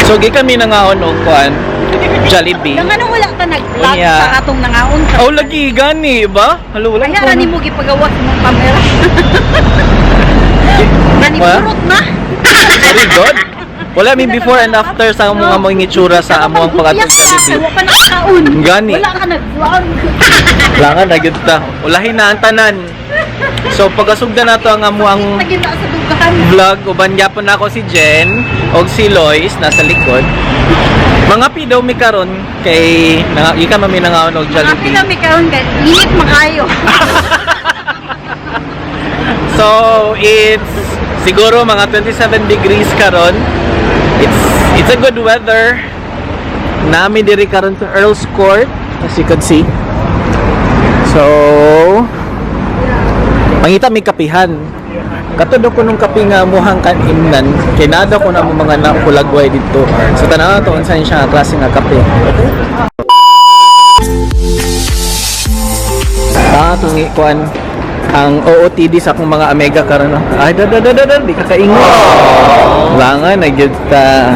So gi kami nangaon og kuan, Jollibee. Nang anong wala ka nag-vlog Unya. sa atong nangaon ka. Oh, lagi gani ba? Halo, wala Kaya ko ra na. nimo gipagawas mong camera. Nani Wa? purot na. Very good. Wala mi before and after sa mga mga itsura sa among pag pag-atong Jollibee. Wala pa nakakaon. Gani. Wala ka nag-vlog. Langan na gyud ta. Ulahin na ang tanan. So pag-asugda nato ang amo ang Lagi na sa dugahan. vlog, uban gyapon nako si Jen og si Lois nasa likod. Mga pidaw mi karon kay na, ika mami nangaon og Happy Jollibee. na mi karon kay init makayo. So it's siguro mga 27 degrees karon. It's a good weather. Nami diri karon sa Earl's Court, as you can see. So mangita mi kapihan. Katudok ko nung kape nga muhang kanimnan, kay nada ko na mo mga nakulagway dito. So tanaw to unsa siya nga klase nga kape. Okay? Ah, tungi kuan ang OOTD sa akong mga amiga karon, no. Ay da da da da, da di ka kaingon. Langan na gyud ta.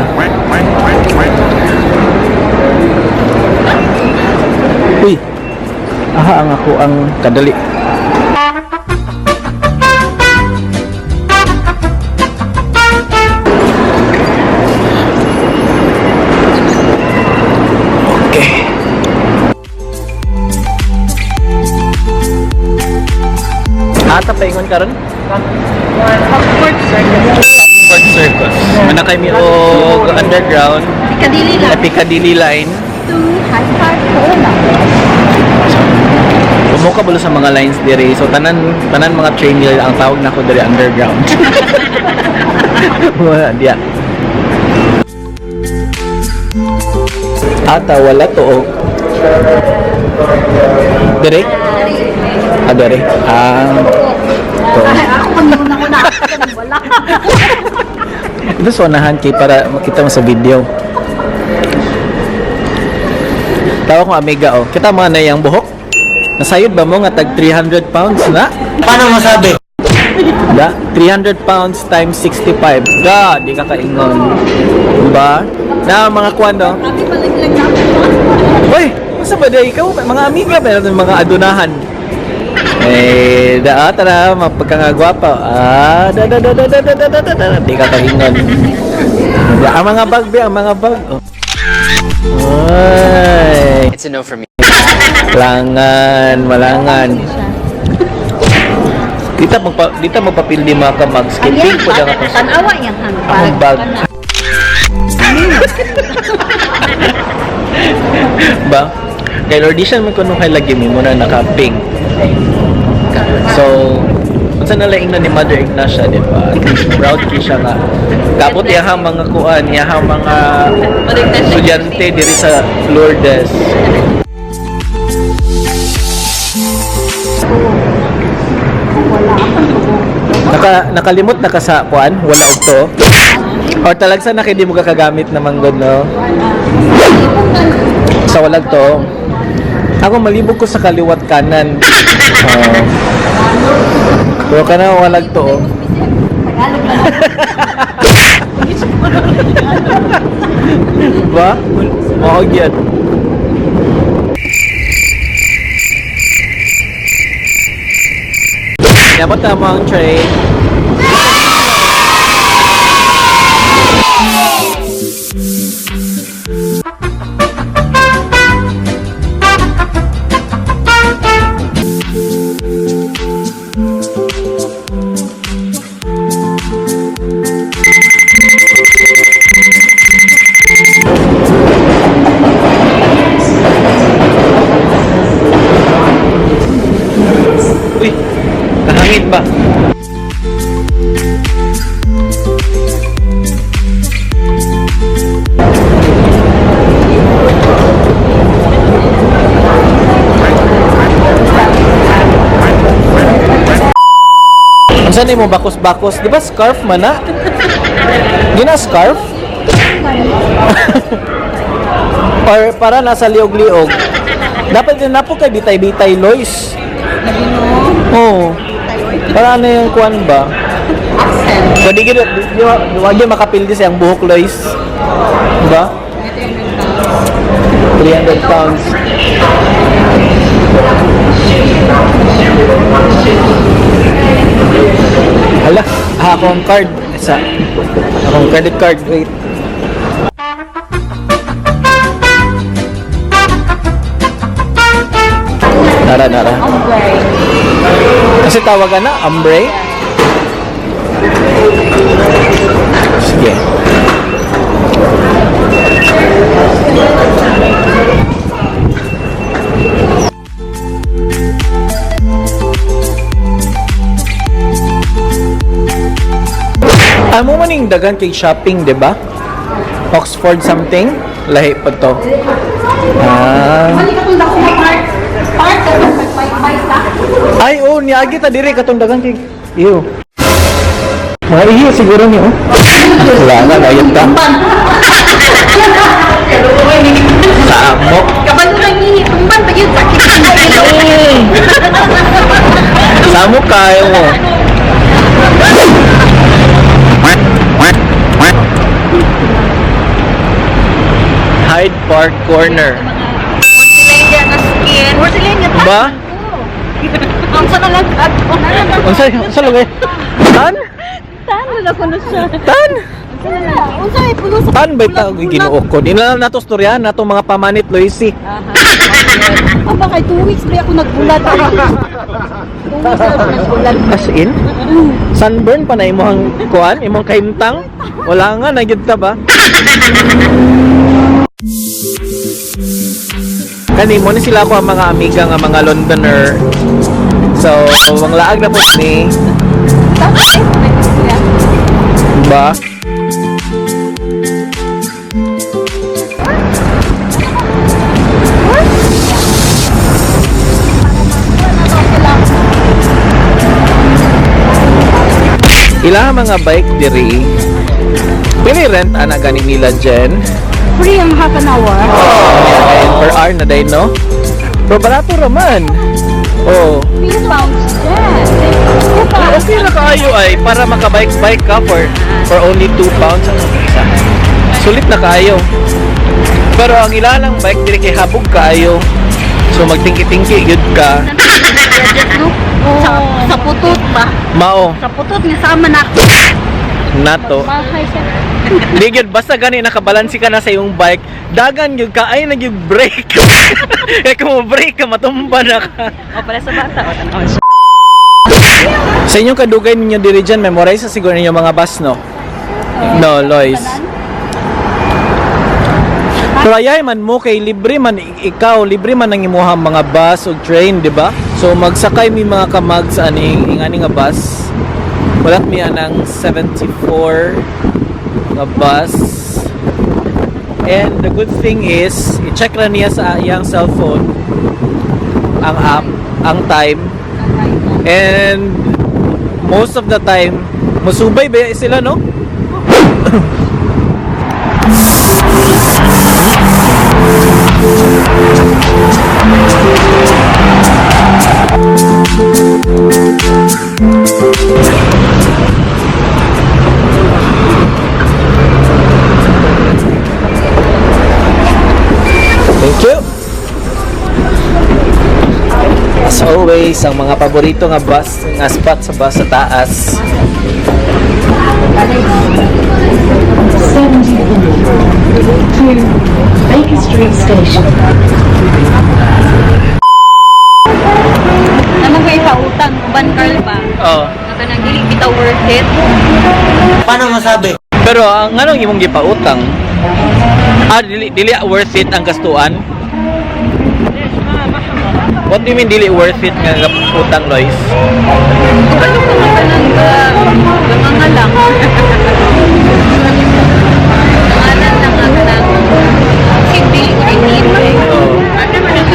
Uy. Aha ang ako ang kadali. Okay. Ata paingon karon? Oxford Circus. Oxford Circus. Manakay mi og underground, Piccadilly lang. Piccadilly line. To Hyde Park Corner. Tumuka bulo sa mga lines diri. So tanan tanan mga train nila ang tawag nako diri underground. Wala diya. Ata wala to oh. Dire? Ah, dire. Ah. To. Ay, ako kanina ko na ako kanang wala. Ito sa unahan kay para makita mo sa video. Tawag ko amiga oh. Kita mo na yung buhok. Nasayod ba mo nga tag 300 pounds na? Paano masabi? Da, 300 pounds times 65. Da, di ka kaingon. Diba? Na mga kwan no? Happy pa lang lang ako. Uy, masa ba day ikaw? Mga amiga ba natin mga adunahan? Eh, da, ah, tara, mapagkangagwapa. Ah, da, da, da, da, da, da, da, da, da, da, di ka kaingon. Da, ang mga bag, be, ang mga bag. Oh. Ay, It's a no for me. langan, malangan. Dita magpa dita magpapildi mga kamags kay pink po ang atong Tanawa yang handbag. Akong bag. Ba? Kay Lordisian man kuno kay lagi mi muna naka pink. So, unsa na laing na ni Mother Ignacia, di ba? At least proud ki siya nga. Kapot iyahang mga kuan, iyahang mga estudyante diri sa Lourdes. Nakalimot na ka sa kuan, wala og to. Or talagsa na kay di mo kakagamit na manggod, no? Sa walag to. Ako malibog ko sa kaliwat kanan. Oo. Pero kana walag to. Oh. Tagalog lang. Ba? Mao gyud. Dapat tama ang train. Uy, kahangin ba? Unsa ni mo bakos-bakos? Di ba scarf man na? Gina scarf? Or para nasa liog-liog. Dapat din napo kay bitay-bitay Lois. Oo. Para ano yung kuan ba? Accent. So di gid di wag gyud makapildi sa iyang buhok Lois. Diba? £300. Hala, akong card. Sa akong credit card, wait. Nara, nara. Ombre. Kasi tawagan na, ombre. Sige. Amo man ning dagan kay shopping, di ba? Oxford something? Lahi pa to. Ah. Mali ka kung dako nga park. Park ka pag ta. Ay, oh, niagi ta dire katong dagan kay. Iyo. Mga ihi siguro niyo. Wala na, ayun ta. Samo. Kabalo na ni tumban pa yun sakit. Samo kayo mo. Hyde Park Corner. Porcelain nga skin. Porcelain nga Ba? Ang sa lang ato. Unsa unsa lugar? Tan? Tan na ko na siya. Tan? Unsa ay pulo sa Tan ba ta Ginoo ko? Di na lang nato storyahan nato mga pamanit Loisi. Aba kay 2 weeks ba ako nagbulat. 2 weeks na ako nagbulat. As in? Sunburn pa na imong kuan, imong kahimtang? Wala nga, nagyud ka ba? Kani mo ni sila ako ang mga amiga nga mga Londoner. So, ang laag na po ni, Tapos ay sila. ba? Ila mga bike diri. Pili rent ana gani nila Jen. Free ang half an hour. Ayan, per hour na day, no? Pero barato raman. Oh. £3. Yes. £2. Okay na kaayo ay para maka-bike-bike ka for only £2 ang isa. Sulit na kaayo. Pero ang ilalang bike diri kay habog kaayo. So magtingki-tingki gyud ka. Sa putot ba? Mao Sa putot nga sama na. nato. Bahay siya. Di gyud basta gani nakabalansi ka na sa iyong bike, dagan gyud ka ay nagyud brake. Kaya kung mo brake ka matumba na ka. O pala sa bata o tanaw siya. Sa inyong kadugay ninyo diri dyan, memorize sa siguro ninyo mga bus, no? No, Lois. Pero ayay man mo kay libre man ikaw, libre man ang imuhang mga bus o train, di ba? So magsakay mi mga kamag sa aning ingani nga bus. Wala mi anang 74 nga bus. And the good thing is, i-check ra niya sa iyang cellphone ang app, ang time. And most of the time, musubay ba sila, no? Thank you. As always, ang mga paborito nga bus, nga spot sa bus sa taas. 74 to Baker Street Station. Ano ko ipautang uban Carl ba? Oh. Nga kanang dili bitaw worth it. Paano masabi? Pero ang anong imong gipautang? Ah, dili dili worth it ang gastuan? What do you mean dili worth it nga utang, Lois? Ano ko nga kanang nangangalang. Nangalan lang ang kanang kasi dili ko rin need. Oo. Ano man ang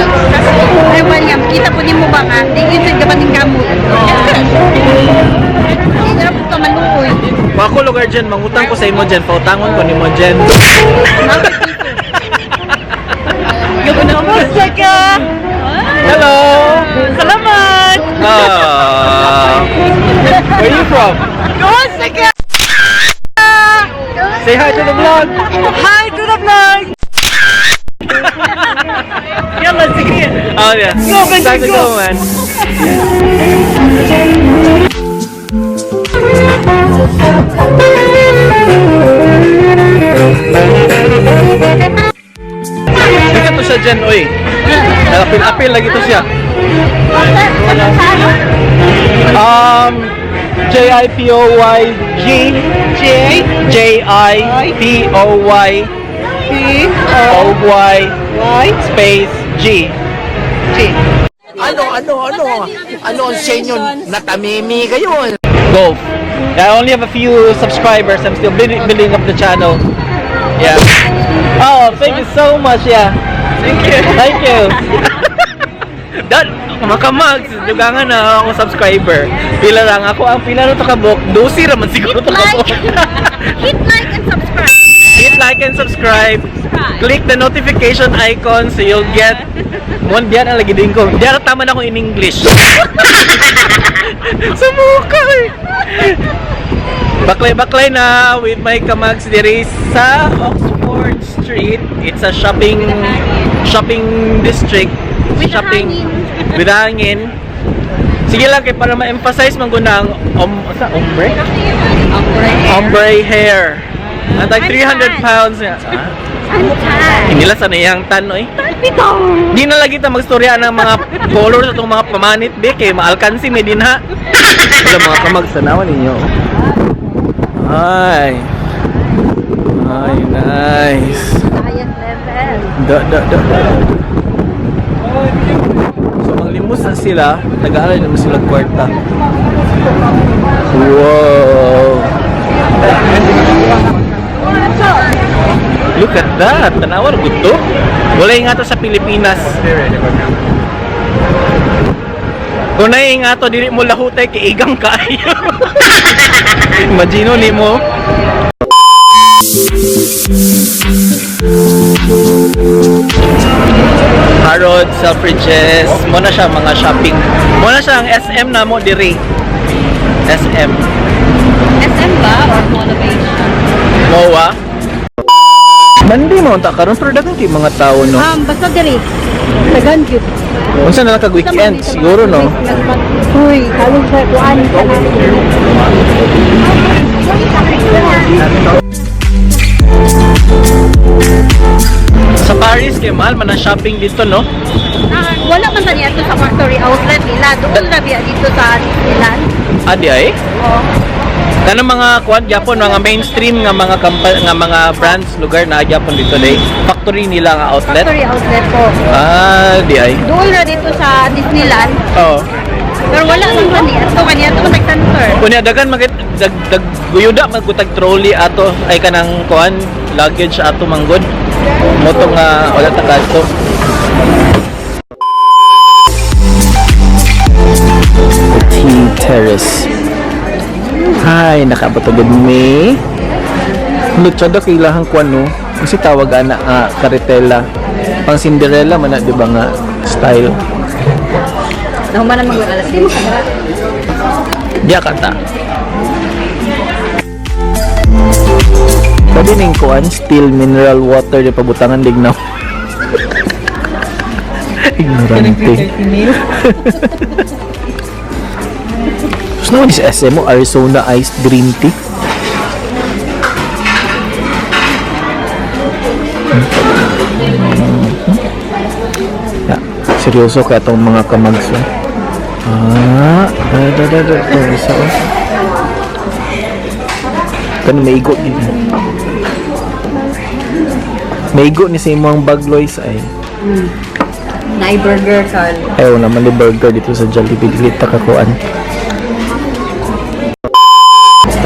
Ay, William, kita po nimo ba nga? Di yun sa gabating kamot. Hindi na po ka maluoy. Kung ako lugar dyan, mangutang ko sa imo dyan, pautangon ko nimo dyan. Kamusta ka? Hello! Salamat! Ah. Where you from? Kamusta ka? Say hi to the vlog! Hi to the Oh yeah. Go, Benji, Time to go. go, man. Dito to siya dyan, oy. Nakapil-apil lagi to siya. JIPOYG J JIPOY P O Y Y space G. G. Ano, ano, ano? Ano ang senyo? Natamimi kayo. Golf. I only have a few subscribers. I'm still building up the channel. Yeah. Oh, thank you so much. Yeah. Thank you. Thank you. Dad, makamag, dugangan na ako subscriber. Pila lang ako ang pila na to kabok. 12 raman siguro to Like, kabok. hit like and subscribe. Hit like and subscribe. Click the notification icon so you'll get Mon diyan ang lagi din ko. Diyan tama na ako in English. Sa mukha eh. Baklay-baklay na with my kamags diri sa Oxford Street. It's a shopping shopping district. With Shopping hangin. With hangin. Sige lang kay para ma-emphasize man ko na ang sa ombre? Ombre hair. Ang tag 300 pounds niya. Ah, Antan. hindi lang sa niyang tan oy. Pitong. Di na lagi ta magstorya ng mga color sa itong mga pamanit be kay maalkansi may din ha. Wala mga kamagsanawan ninyo. Ay. Ay, nice. Highest level. Da, da, da, da. So, manglimos na sila, nag-aaral naman sila kwarta. Wow! Look at that! Tanawa na gusto. Wala yung nga to sa Pilipinas. Kung na nga to, dili mo lahutay kay igang kaayo. Imagine ni mo. Harrods, Selfridges, mo na siya mga shopping. Mo na siya ang SM na mo diri. SM. SM ba or Mall of Asia? MOA. Mandi mo unta karon pero daghan kay mga tao, no. Basta diri. Tagan gyud. Unsa na lang kag weekend siguro, no. Uy, halong sa kuan ka na. Sa Paris kay mahal man ang shopping dito, no. Ah, wala man tani ato sa factory outlet nila. Doon na biya dito sa Disneyland. Adi ay. Oh. Kanang mga kuan gyapon mga mainstream nga mga nga mga brands lugar na gyapon dito day. Factory nila nga outlet. Factory outlet po. Ah, di ay. Doon na dito sa Disneyland. Oo. Pero wala man tani ato kani ato man center. Unya dagan magit dag dag guyuda magutag trolley ato ay kanang kuan luggage ato manggod. Moto nga wala ta kadto. Tea Terrace. Hi, nakaabot agad mi. Lutsado kay ilahang kuan, no. Kasi tawag ana nga karetela. Pang Cinderella man na, di ba nga style. Nahuman na mag alas. Di mo kadara. Diya ka ta. Pwede ning kuan, steel mineral water di pabutangan dignaw. Ignorante. Gusto naman sa SMO, Arizona Iced Green Tea. Yeah, seryoso kaya itong mga kamagso. Ah, da da da da, ito isa oh. Kano maigo gid. Maigo ni sa imong bagloys ay. Nay burger kal. Ayaw naman ni burger dito sa Jollibee dili ta kakuan.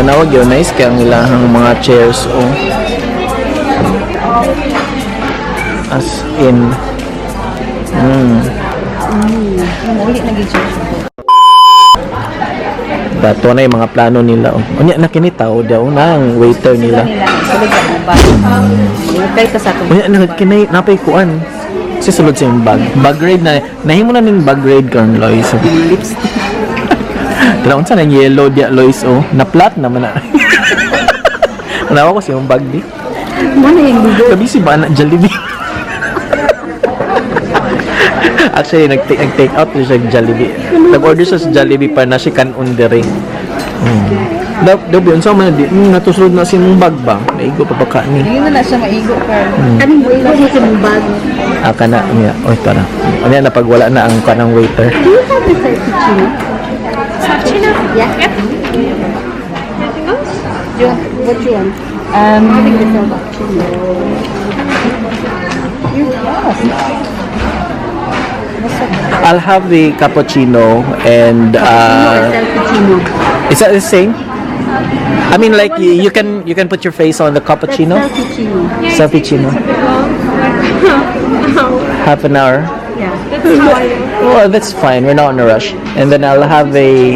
Tanawag yun, nice kay ang ilahang mga chairs oh. As in. Uli na gid siya. Dato na yung mga plano nila. Oh. Unya na kini tao daw na ang waiter nila. Nila sulod sa baba. Mukay ta sa atong. Unya na kinay napay kuan. Si sulod sa imong bag. Bag raid na nahimo na ning bag raid karon, Lois. Lipstick. Tara unsa nang yellow dia, Lois, oh. Na plat naman na. Unawa ko sa imong bag di. Mo na yung Gabi si ba na Jollibee. Actually, nag-take out siya sa Jollibee. Nag-order siya sa Jollibee para na siya kanon diri. Daw, daw, unsa man di natusulod na si mong bag ba? Maigo pa baka ni. Hindi na na siya maigo pa. Kaning buhay ko sa mong bag. Ah, kana niya. Oy, tara. Ano na pag wala na ang kanang waiter. Do you have the cappuccino? Cappuccino? Yeah. Yep. Anything else? Do you want, what you want? Having the cappuccino. I'll have the cappuccino and Or cappuccino. Is that the same? I mean, like you can put your face on the That's cappuccino. cappuccino. Yeah, it Cappuccino. takes a bit long. Like, hour. Half an hour. Yeah. That's how I Well, that's fine. We're not in a rush. And then I'll have a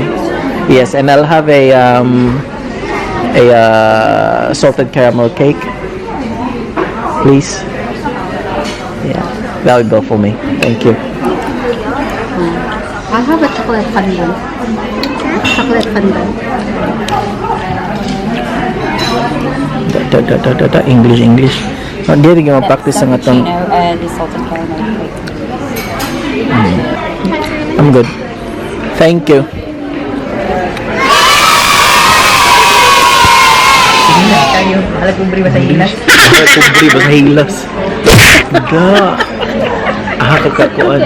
yes, and I'll have a salted caramel cake, please. Yeah, that would go for me. Thank you. I'll have a chocolate fondant. Chocolate fondant. Da, da, da, da, da, da. English, English. Oh, di rin ma-practice ang atong Cappuccino and the salted caramel cake. I'm good. Thank you. Kayo, alam pobre ba sa hilas? Pobre ba sa hilas? Da. Ah, kakakuan.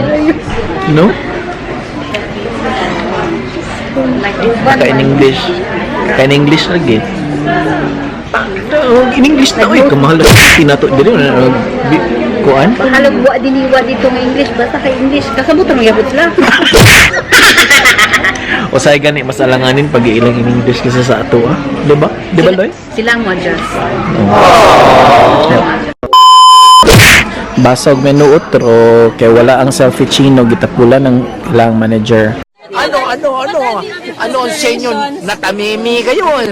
No? Ka in English. Ka in English lagi. Oh, in English na oy, kamahal na tinato dili na kuan. Halag wa diniwa dito nga English basta kay English kasabot ra magyapon sila. Usay gani mas alanganin pag ilang in English kaysa sa ato ah. Di ba? Di ba, Loy? Sila ang mo-adjust. Basog menu otro kay wala ang selfie-chino, gitapulan ng ilang manager. Ano, ano, ano? Ano ang sa inyo? Natamimi kayo.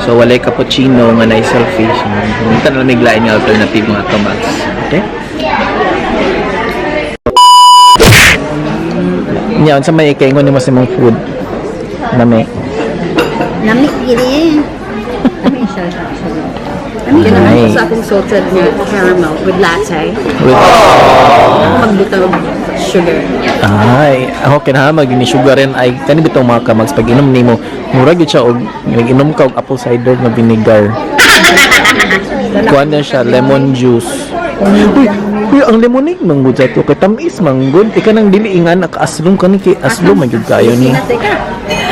So walay cappuccino nga na selfie. So munta na lang may lain nga alternative mga kamags. Okay? Nya unsa may ikaingon nimo sa imong food? Nami. Nami gini. Nami siya actually. Nami Kailangan ko Nice. sa akong salted nga caramel with latte. With Ako magbutang og sugar. Ay, ako kinahanglan mag ni sugar rin ay kani bitong mga kamags pag inom nimo murag gyud siya og nag-inom ka og apple cider nga vinegar. Kuan na siya lemon juice. Uy, uy, ang lemonade man gud sa to kay tamis man gud. Ika nang dili ingan nakaaslong kani kay aslong man gyud kayo ni.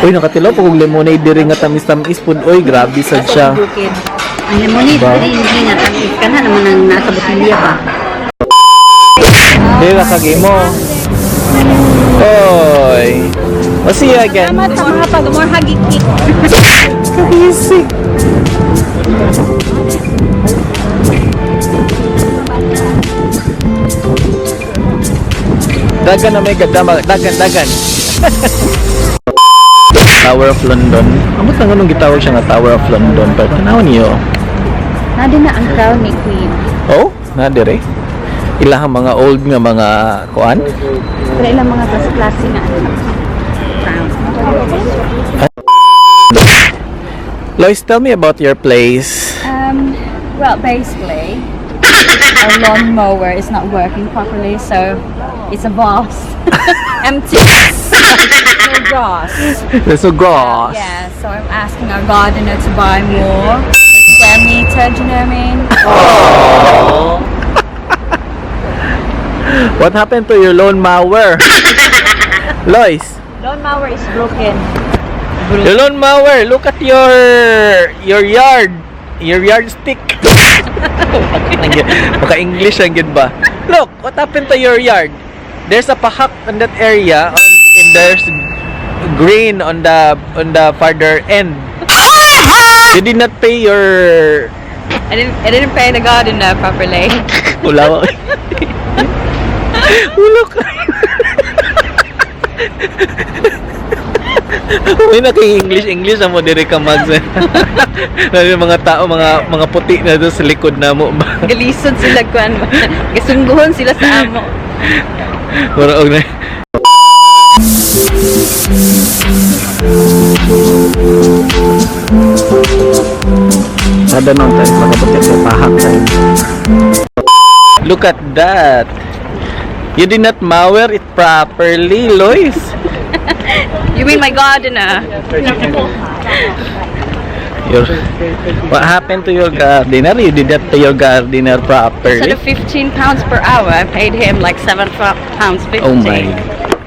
Uy, nakatilaw pa kog lemonade diri nga tamis-tamis pud. Uy, grabe sad siya. Bukid. Ang lemonade Ba? diri hindi nga tamis ka na naman ang nasa botilya pa. Dili ra kagi mo. Oy. We'll see you again. Salamat sa mga pag-more hagikik. Kabisig. Dagan na may gadama. Dagan, dagan. Tower of London. Amot lang anong gitawag siya nga Tower of London. Pero tanaw niyo. Nadi na ang crown ni Queen. Oh, na dire. Ilahang mga old nga mga kuan. Pero ilang mga klase-klase nga ano. Crown. Lois, tell me about your place. Well, basically, our lawnmower is not working properly, so it's a vase. Empty. No grass. There's no grass. Yeah, so I'm asking our gardener to buy more per square meter, do you know what I mean? What happened to your lawn mower? Lois, Lawnmower is broken. your lawn mower, look at your yard. Your yardstick. Maka English ang gid ba? Look, what happened to your yard? There's a pahak on that area and there's green on the farther end. You did not pay your I didn't pay the gardener properly. Wala. Wala ka. Uy, naki English English ang mo dire ka mag. Na yung mga tao, mga puti na doon sa likod na mo. Galisod sila kuan. Gasungguhon sila sa amo. Mura og na. Sada noon tayo pagabot sa pahak tayo. Look at that. You did not mower it properly, Lois. You mean my gardener? What happened to your gardener? You did that to your gardener properly. Instead of £15 per hour, I paid him like £7.50. Oh my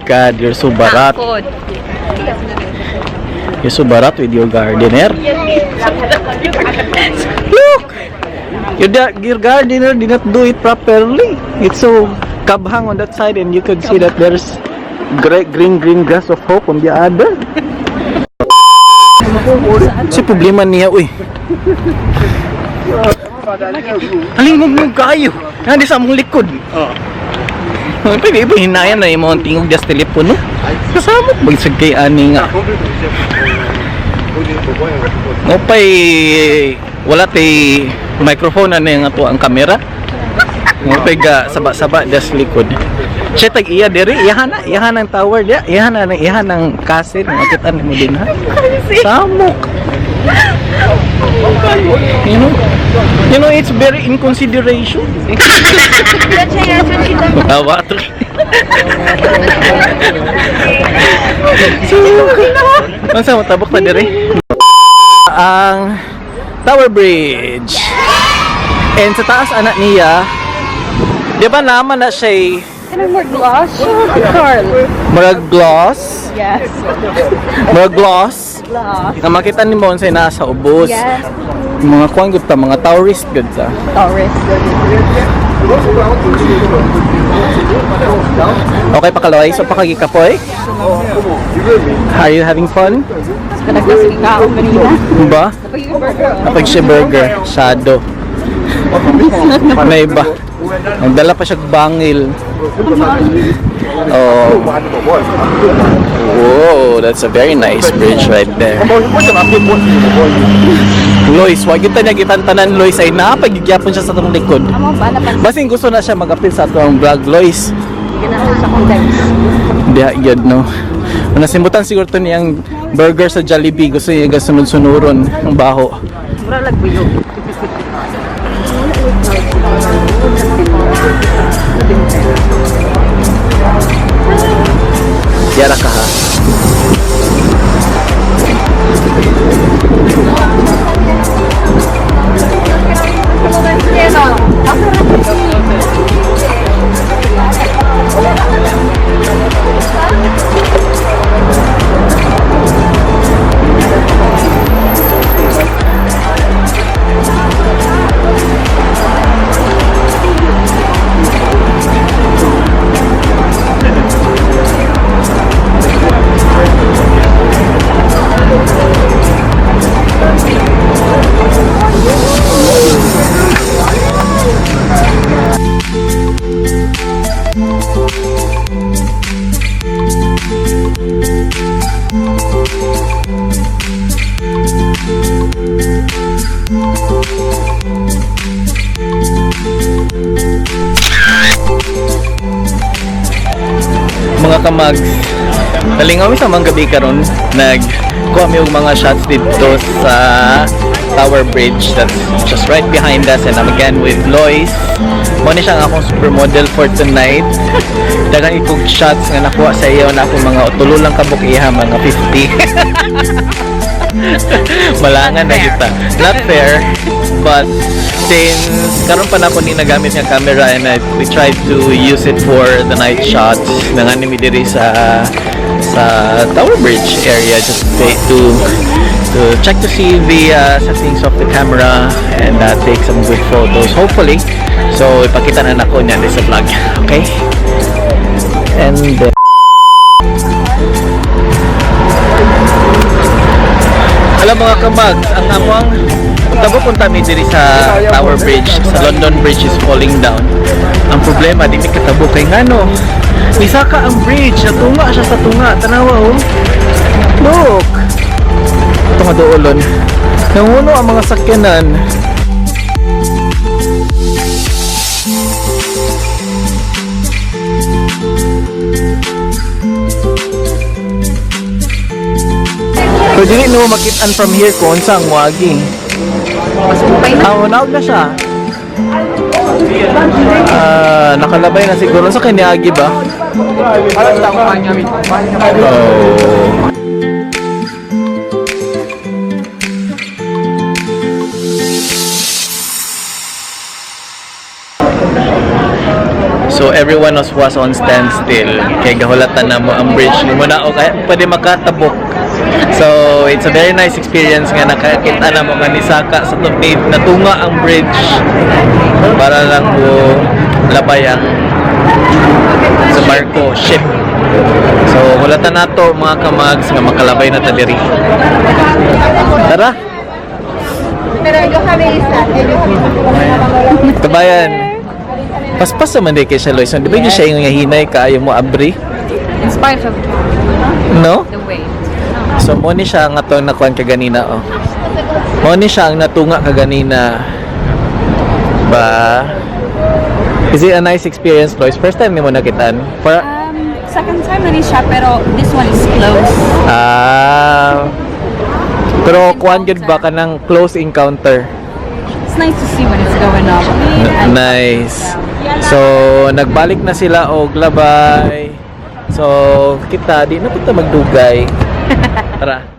God, you're so barat. Good. You're so barat with your gardener. Look! Your gardener did not do it properly. It's so kabhang on that side and you could see that there's green green grass of hope on the other. Si problema niya, uy. Alingog kayo. Nandi sa among likod. Oh. Pwede ba hinayan na imong tingog just telepono? Kasama magsag kay ani nga. Mo pay wala tay microphone na nga to ang kamera. Mo pay ga saba-saba das likod. Siya tag iya diri, iyahan na, iyahan ang tower diya, iyahan na iyahan ang castle, makita nimo din ha. Samok. You know, it's very inconsideration. Tawa to. So, Unsa mo tabok pa diri? Ang Tower Bridge. And sa taas anak niya, di ba naman na siya Can I more gloss? Carl. murag gloss? Yes. Murag gloss? Gloss. Na makita nimo unsay naa sa ubos. Yes. Mga kuan gud ta, mga tourist gud ta. Taurus. Okay pa kaloy, so pa kagikapoy? Are you having fun? Nagkasing kaon kanina. Ba? Napag siya burger, shadow. May iba. Nagdala pa siya bangil. Oh. Whoa, that's a very nice bridge right there. Lois, wag kita niya gitantanan Lois ay napagigyapon siya sa atong likod. Amo ba napansin Basin gusto na siya mag-appeal sa atong vlog, Lois. na sa akong legs. Diha gyud no. Nasimbutan siguro to niyang burger sa Jollibee. Gusto niya gasunod-sunuron ang baho. Mura lag buyog. Yara ka ha. Mga kamags, nalingaw mi sa mga gabi karon nag kuha mi og mga shots dito sa Tower Bridge that's just right behind us, and I'm again with Lois. Mo ni siya ang akong supermodel for tonight. Daghang ikog shots nga nakuha sa iyo na akong mga tulo lang kabuk iha mga 50. Malangan na kita. Not fair, but since karon pa na ako ni nagamit nga camera and we tried to use it for the night shots nangani mi diri sa Tower Bridge area just to check to see the settings of the camera and take some good photos hopefully. So ipakita na nako niya sa vlog, okay? And then, alam mga kamags, ang among tabo punta mi diri sa Tower Bridge, sa London Bridge is falling down. Ang problema di mi katabo kay ngano. Nisaka ang bridge, natunga siya sa tunga. Tanawa oh. Look. Ito nga doolon. Nanguno ang mga sakyanan. So dili no makitaan from here kung unsa ang wagi. Masumpay na. Ah, naog na siya. Ah, nakalabay na siguro sa kanyagi ba? Oh. So everyone was on standstill kay gahulatan na mo ang bridge ni mo na o kaya pwede makatabok. So it's a very nice experience nga nakakita na mo nga nisaka sa tubig, natunga ang bridge para lang mo labay ang sa barko ship. So hulatan nato, mga kamags, nga makalabay na ta diri. Tara. Kabayan. Paspas naman di kay siya, Lois. Di ba yes. Siya yung hinay kaayo mo abri? In spite of No? the weight. So mo ni siya ang atong nakuan kaganina, oh. Mo ni siya ang natunga kaganina. Ba? Is it a nice experience, Lois? First time nimo nakitaan? For Second time na ni siya, pero this one is close. Ah. Pero kuan gyud ba kanang close encounter? It's nice to see when it's going up. And Nice. So, nagbalik na sila og labay. So, kita di na punta magdugay. Tara.